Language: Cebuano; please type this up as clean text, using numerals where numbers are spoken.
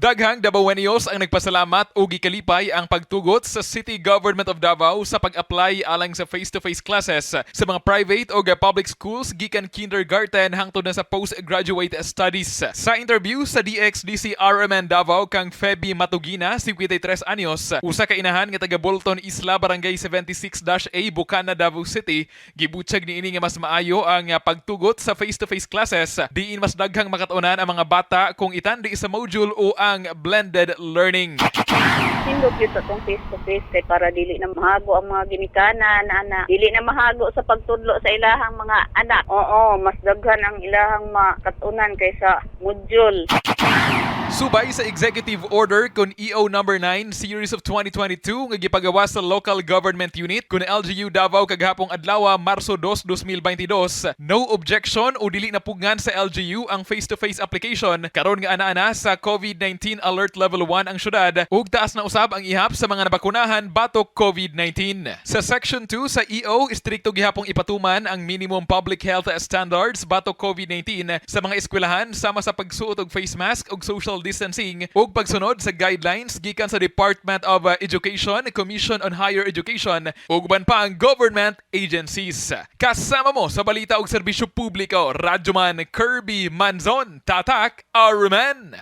Daghang Dabawenyos ang nagpasalamat ug gikalipay ang pagtugot sa City Government of Davao sa pag-apply alang sa face-to-face classes sa mga private o public schools gikan kindergarten hangtod na sa postgraduate studies. Sa interview sa DXDC RMN Davao kang Feby Matugina, 53 anyos, usa ka inahan nga taga Bolton Isla, Barangay 76-A, Bukana, Davao City, gibutyag niini nga mas maayo ang pagtugot sa face-to-face classes diin mas daghang makatuonan ang mga bata kung itandi sa module o ang blended learning. Nindot gyud sa tong face to face kay para dili na mahago ang mga ginikanan ana, dili na mahago sa pagtudlo sa ilahang mga anak. Oo, mas daghan ang ilahang makatunan kaysa module. Subay sa Executive Order kon EO number 9 series of 2022 nga gipagawas sa Local Government Unit kun LGU Davao kagahapong adlaw, Marso 2, 2022, no objection o dili napugngan sa LGU ang face-to-face application karon nga ana-ana sa COVID-19 Alert Level 1 ang syudad ug taas na usab ang ihap sa mga nabakunahan batok COVID-19. Sa Section 2 sa EO, istrikto gihapong ipatuman ang minimum public health standards batok COVID-19 sa mga eskwelahan sama sa pagsuot og face mask ug social distancing ug pagsunod sa guidelines gikan sa Department of Education, Commission on Higher Education ug uban pa ang government agencies. Kasama mo sa balita ug serbisyo publiko, Radyoman Kirby Manzon, Tatak RMN.